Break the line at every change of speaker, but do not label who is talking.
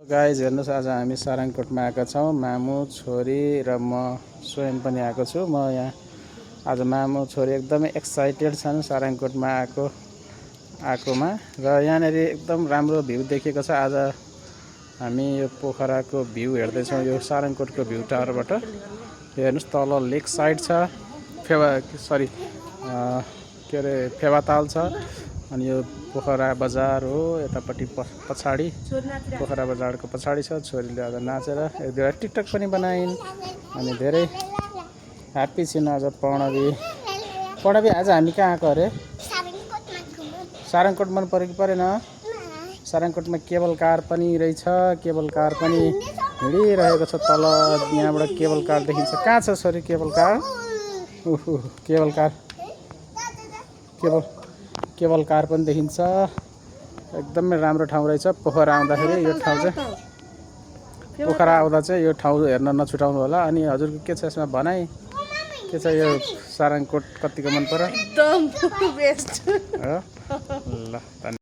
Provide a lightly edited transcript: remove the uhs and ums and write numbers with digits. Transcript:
Guys हेर्नुहोस्, आज हामी सारङकोटमा आएका छौँ। मामु छोरी र म स्वयं पनि आएको छु। म यहाँ आज मामु छोरी एकदमै एक्साइटेड छन् सारङकोटमा आएकोमा र यहाँनिर एकदम राम्रो भ्यू देखेको छ। आज हामी यो पोखराको भ्यू हेर्दैछौँ, यो सारङकोटको भ्यू टावरबाट। हेर्नुहोस्, तल लेक साइड छ, फेवाताल छ, अनि यो पोखरा बजार हो यतापट्टि पछाडि। पोखरा बजारको पछाडि छ। छोरीले आज नाचेर एक दुईवटा टिकटक पनि बनाइन् अनि धेरै ह्याप्पी छिन् आज। पढाबी आज हामी कहाँ आएको अरे? सारङकोट मन पऱ्यो कि परेन? सारङकोटमा केबल कार पनि रहेछ। केबल कार पनि हिँडिरहेको छ तल। यहाँबाट केबल कार देखिन्छ। कहाँ छ छोरी केबल कार? केबल कार पनि देखिन्छ। एकदमै राम्रो ठाउँ रहेछ। पोखरा आउँदाखेरि यो ठाउँ चाहिँ यो ठाउँ हेर्न नछुटाउनु होला। अनि हजुरको के छ यसमा भनाइ? के छ यो सारङकोट कतिको मन पर्यो?
एकदम बेस्ट।
ल